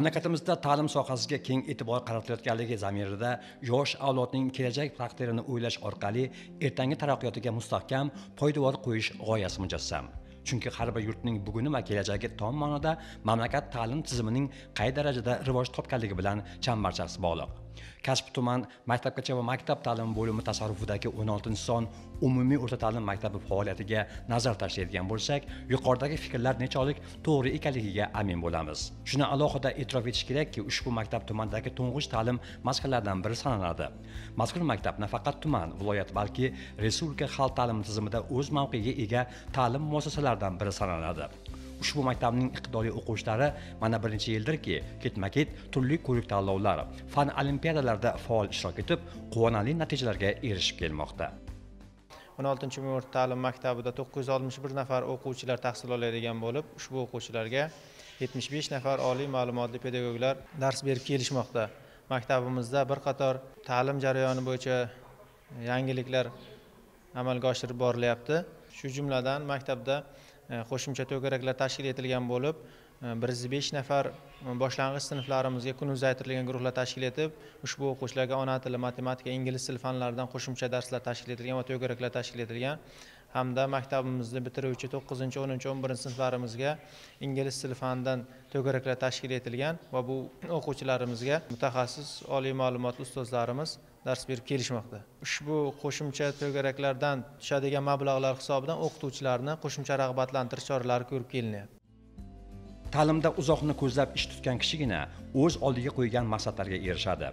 Mamlakatimizda ta'lim sohasiga keng e'tibor qaratilayotganligi zamirida yosh avlodning kelajak taqdirini o'ylash orqali ertangi taraqqiyotiga mustahkam poydevor qo'yish g'oyasi mujassam. Chunki har bir yurtning buguni va kelajagi tom ma'noda mamlakat ta'lim tizimining qay darajada rivoj topganligi bilan chambarchas bog'liq. Kasb tuman maktabgacha va maktab ta'limi bo'limi tasarrufidagi 16-son umumiy o'rta ta'lim maktabi faoliyatiga nazar tashlaydigan bo'lsak, yuqoridagi fikrlar nechog'lik to'g'ri ekanligiga amin bo'lamiz. Shuni alohida e'tirof etish kerakki, ushbu maktab tumandagi to'ng'ich ta'lim maskanlaridan biri sanaladi. Mazkur maktab nafaqat tuman, viloyat, balki respublika xalq ta'limi tizimida o'z mavqeiga ega ta'lim muassasalaridan biri sanaladi. Ushbu maktabning iqtidorli o'quvchilari mana bir necha yildirki ketma-ket turli ko'rik tanlovlar, fan olimpiadalarida faol ishtirok etib, quvonarli natijalarga erishib kelmoqda. 16-umumiy o'rta ta'lim maktabida 961 nafar o'quvchilar tahsil oladigan bo'lib, ushbu o'quvchilarga 75 nafar oliy ma'lumotli pedagoglar dars berib kelishmoqda. Maktabimizda bir qator ta'lim jarayoni bo'yicha yangiliklar amalga oshirib borilyapti. Shu jumladan maktabda qo'shimcha to'garaklar tashkil etilgan bo'lib, 105 nafar boshlang'ich sinflarimizga kun uzaytirilgan guruhlar tashkil etib, ushbu o'quvchilarga ona tili, matematika, ingliz tili fanlaridan qo'shimcha darslar tashkil etilgan va to'garaklar tashkil etilgan. Hamda maktabimizni bitiruvchi 9-, 10-, 11-sinflarimizga ingliz tili fanidan to'garaklar tashkil etilgan va bu o'quvchilarimizga mutaxassis oliy ma'lumotli ustozlarimiz dars berib kelishmoqda. Ushbu qo'shimcha to'garaklardan tushadigan mablag'lar hisobidan o'qituvchilarni qo'shimcha rag'batlantirish choralari ko'rib kelinyapti. Ta'limda uzoqni ko'zlab ish tutgan kishigina o'z oldiga qo'ygan maqsadlarga erishadi.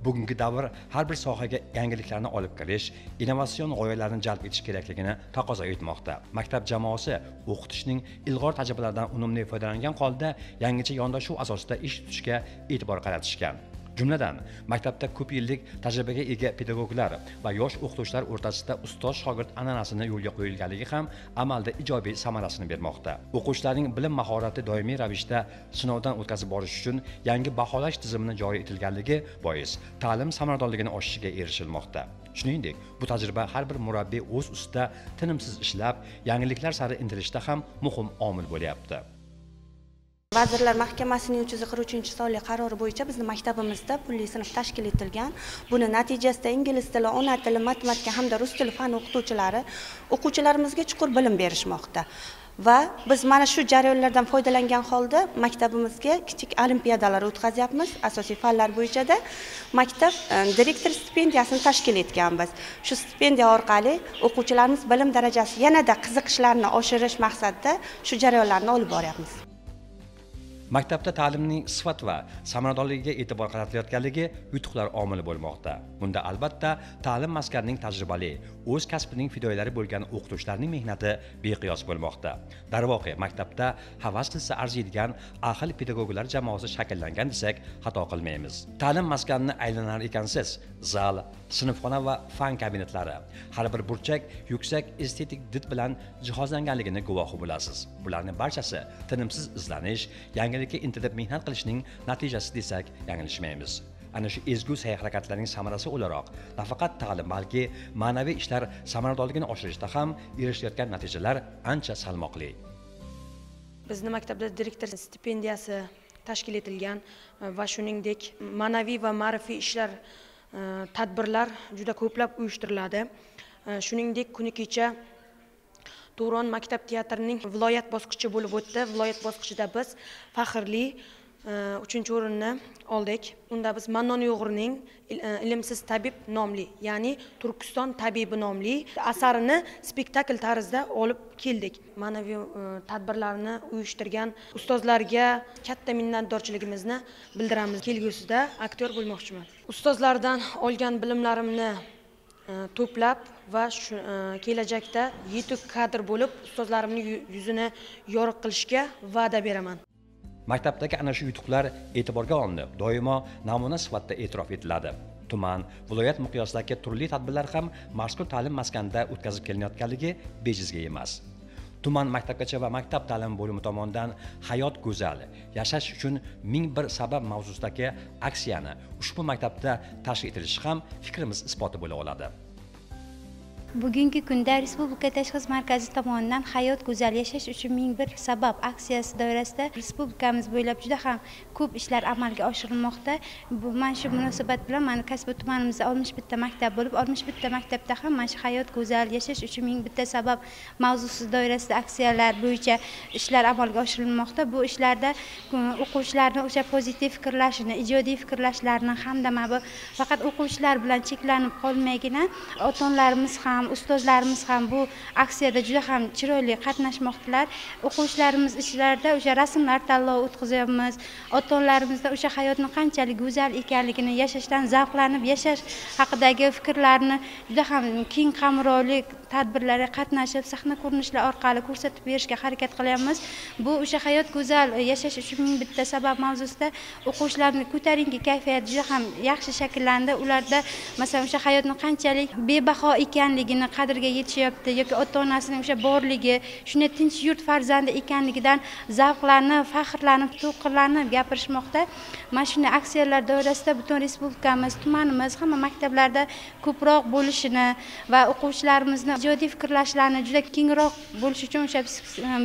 Bugungi davr har bir sohaga yangiliklarni olib kirish, innovatsion g'oyalarni jalb etish kerakligini taqozo etmoqda. Maktab jamoasi o'qitishning ilg'or tajribalaridan unumli foydalangan holda yangicha yondashuv asosida ish tutishga e'tibor qaratishgan. Jumladan, maktabda ko'p yillik tajribaga ega pedagoglar va yosh o'qituvchilar o'rtasida ustoz-shogird an'anasini yo'lga qo'yilganligi ham amalda ijobiy samarasini bermoqda. O'quvchilarning bilim mahorati doimiy ravishda sinovdan o'tkazib borish uchun yangi baholash tizimini joriy etilganligi bois ta'lim samaradorligini oshishiga erishilmoqda. Shuningdek, bu tajriba har bir murabbiy o'z ustida tinimsiz ishlab, yangiliklar sari intilishda ham muhim omil bo'lyapti. Vazirlar Mahkamasining 343-sonli qarori bo'yicha bizning maktabimizda pulli sinf tashkil etilgan. Buni natijasida ingliz tili, ona tili, matematika hamda rus tili fani o'qituvchilari o'quvchilarimizga chuqur bilim berishmoqda. Va biz mana shu jarayonlardan foydalangan holda maktabimizga kichik olimpiadalar o'tkazyapmiz. Asosiy fanlar bo'yicha maktab direktor stipendiyasini tashkil etganmiz. Shu stipendiya orqali o'quvchilarimiz bilim darajasi yanada qiziqishlarini oshirish maqsadida shu jarayonlarni olib boryapmiz. Maktabda ta'limning sifat va samaradorligiga e'tibor qaratilayotganligi yutuqlar omili bo'lmoqda. Bunda albatta ta'lim maskanining tajribali, o'z kasbining fidoyilari bo'lgan o'qituvchilarning mehnati beqiyos bo'lmoqda. Darvoqe, maktabda havas qilsa arziydigan ahil pedagoglar jamoasi shakllangan desak xato qilmaymiz. Ta'lim maskanini aylanar ekansiz, zal, sinfxona va fan kabinetlari, har bir burchak yuksak estetik did bilan jihozlanganligini guvohi bo'lasiz. Bularning barchasi tinimsiz izlanish, yangilikka intilib mehnat qilishning natijasi desak yanglishmaymiz. Ana shu ezgu sa'y-harakatlarning samarasi o'laroq nafaqat ta'lim, balki ma'naviy ishlar samaradorligini oshirishda ham erishilayotgan natijalar ancha salmoqli. Bizni maktabda direktor stipendiyasi tashkil etilgan va shuningdek ma'naviy va ma'rifiy ishlar, tadbirlar juda ko'plab uyushtiriladi. Shuningdek, kuni kecha Turon maktab teatrining viloyat bosqichi bo'lib o'tdi. Viloyat bosqichida biz faxrli 3-o'rinni oldik. Unda biz Mannon Uyg'urning Ilmsiz tabib nomli, ya'ni Turkiston tabibi nomli asarini spektakl tarzida olib keldik. Ma'naviy tadbirlarni uyushtirgan ustozlarga katta minnatdorchiligimizni bildiramiz. Kelgusida aktyor bo'lmoqchiman. Ustozlardan olgan bilimlarimni to'plab va kelajakda yetuk kadr bo'lib ustozlarimning yuzini yorug' qilishga va'da beraman. Maktabdagi ana shu yutuqlar e'tiborga olinib, doimo namuna sifatida e'tirof etiladi. Tuman, viloyat miqyosidagi turli tadbirlar ham mazkur ta'lim maskanida o'tkazib kelinayotganligi bejizga emas. Tuman maktabgacha va maktab ta'limi bo'limi tomonidan Hayot go'zal, yashash uchun 1001 sabab mavzusidagi aksiyani ushbu maktabda tashkil etilishi ham fikrimiz isboti bo'la oladi. Bugungi kunda Respublika tashxis markazi tomonidan hayot go'zal yashash uchun 1001 sabab aksiyasi doirasida respublikamiz bo'ylab juda ham ko'p ishlar amalga oshirilmoqda. Bu mana shu munosabat bilan mana Kasbi tumanimizda 61 ta maktab bo'lib, 61 ta maktabda ham mana shu hayot go'zal yashash uchun 1001 sabab mavzusi doirasida aksiyalar bo'yicha ishlar amalga oshirilmoqda. Bu ishlarda o'quvchilarni o'sha pozitiv fikrlashini, ijodiy fikrlashlarini hamda mana bu faqat o'quvchilar bilan cheklanib qolmaygina, ota-onalarimiz ham, ustozlarimiz ham bu aksiyada juda ham chiroyli qatnashmoqdalar. O'quvchilarimiz ishlarida o'sha rasmlar tanlovi o'tkazyapmiz. Ota-onalarimizda o'sha hayotni qanchalik go'zal ekanligini, yashashdan zavqlanib yashash haqidagi fikrlarni juda ham keng qamrovli tadbirlarga qatnashib, sahna ko'rinishlar orqali ko'rsatib berishga harakat qilyapmiz. Bu o'sha hayot go'zal yashash uchun 1001 sabab mavzusida o'quvchilarning ko'tarinki kayfiyati juda ham yaxshi shakllandi. Ularda masalan o'sha hayotni qanchalik bebaho ekanligini qadriga yetishyapti yoki ota-onasining o'sha borligi, shunday tinch yurt farzandi ekanligidan zavqlanib, faxrlanib, to'lqinlanib gapirishmoqda. Mana shunday aksiyalar doirasida butun respublikamiz, tumanimiz hamma maktablarda ko'proq bo'lishini va o'quvchilarimizni ijodiy fikrlashlarini juda kengroq bo'lishi uchun o'sha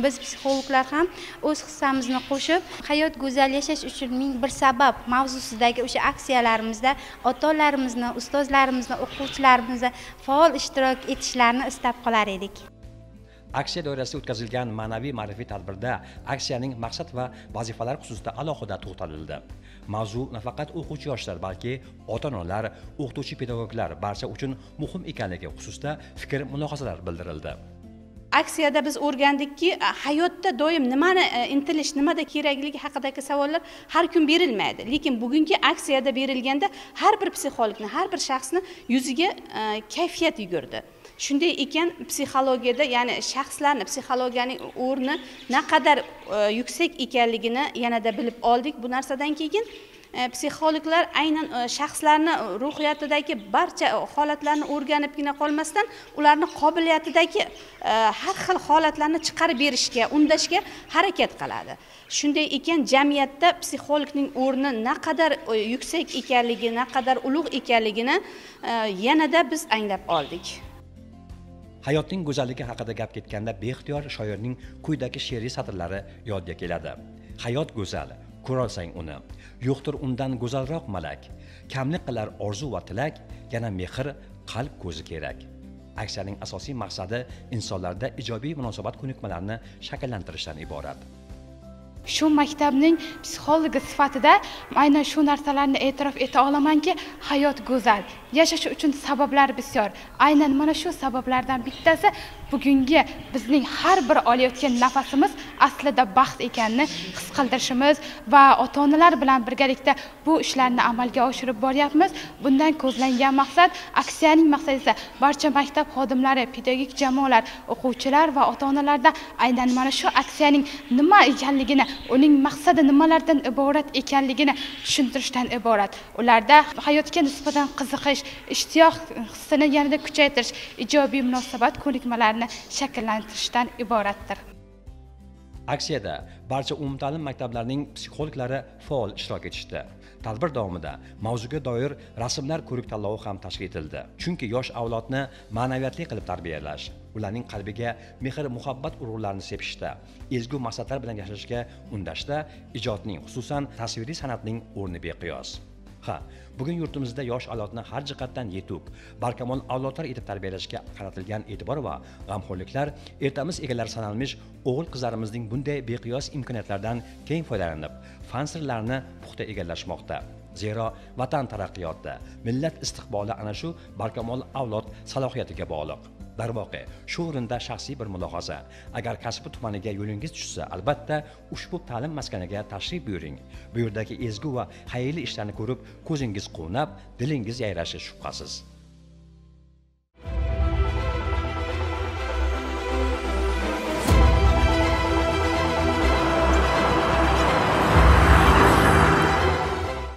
biz psixologlar ham o'z hissamizni qo'shib, hayot go'zal yashash uchun 1001 sabab mavzusidagi o'sha aksiyalarimizda ota-onalarimizni, ustozlarimizni, o'quvchilarimizni faol ishtirok etishlarini istab qolar edik. Aksiya doirasida o'tkazilgan ma'naviy ma'rifiy tadbirda aksiyaning maqsad va vazifalari xususida alohida to'xtalildi. Mavzu nafaqat o'quvchi yoshlar, balki ota-onalar, o'qituvchi pedagoglar barcha uchun muhim ekanligi xususida fikr mulohazalar bildirildi. Aksiyada biz o'rgandikki, hayotda doim nimani intilish, nimada kerakligi haqidagi savollar har kun berilmaydi. Lekin bugungi aksiyada berilganda har bir psixologni, har bir shaxsni yuziga kayfiyat yugurdi. Shunday ekan, psixologiyada, ya'ni shaxslarni psixologiyaning o'rni naqadar yuksak ekanligini yanada bilib oldik. Bu narsadan keyin psixologlar aynan shaxslarni ruhiyatidagi barcha holatlarni o'rganibgina qolmasdan, ularni qobiliyatidagi har xil holatlarni chiqarib berishga, undashga harakat qiladi. Shunday ekan, jamiyatda psixologning o'rni naqadar yuksak ekanligi, naqadar ulug' ekanligini yanada biz anglab oldik. Hayotning go'zalligi haqida gap ketganda beixtiyor shoirning quyidagi she'riy satrlari yodga keladi. Hayot go'zal, ko'rolsang uni. Yo'qdir undan go'zalroq malak. Kamlik qilar orzu va tilak, yana mehr, qalb ko'zi kerak. Aksiyaning asosiy maqsadi insonlarda ijobiy munosabat ko'nikmalarini shakllantirishdan iborat. Shu maktabning psixologi sifatida aynan shu narsalarni e'tirof eta olamanki, hayot go'zal, yashash uchun sabablar bisyor. Aynan mana shu sabablardan bittasi bugungi bizning har bir olayotgan nafasimiz aslida baxt ekanini his qildirishimiz va ota-onalar bilan birgalikda bu ishlarni amalga oshirib boryapmiz. Bundan ko'zlangan maqsad, aksiyaning maqsadi esa barcha maktab xodimlari, pedagogik jamoalar, o'quvchilar va ota-onalarda aynan mana shu aksiyaning nima ekanligini, uning maqsadi nimalardan iborat ekanligini tushuntirishdan iborat. Ularda hayotga nisbatan qiziqish, ishtiyoq hissini yanada kuchaytirish, ijobiy munosabat ko'nikmalarini shakllantirishdan iboratdir. Aksiyada barcha umumta'lim maktablarining psixologlari faol ishtirok etishdi. Tadbir davomida mavzuga doir rasmlar ko'rik tanlovi ham tashkil etildi. Chunki yosh avlodni ma'naviyatli qilib tarbiyalash, ularning qalbiga mehr-muhabbat urug'larini sepishda, ezgu maqsadlar bilan yashashga undashda ijodning, xususan tasviriy san'atning o'rni beqiyos. Ha, bugun yurtimizda yosh avlodni har jihatdan yetuk, barkamol avlodlar etib tarbiyalashga qaratilgan e'tibor va g'amxo'rliklar ertamiz egalari sanalmish o'g'il-qizlarimizning bunday beqiyos imkoniyatlardan keng foydalanib, fan sirlarini puxta egallashmoqda. Zero vatan taraqqiyoti, millat istiqboli ana shu barkamol avlod salohiyatiga bog'liq. Darvoqe, shu o'rinda shaxsiy bir mulohaza. Agar Kasbi tumaniga yo'lingiz tushsa, albatta ushbu ta'lim maskaniga tashrif buyuring. Bu yerdagi ezgu va xayrli ishlarni ko'rib, ko'zingiz quvnab, dilingiz yayrashi shubhasiz.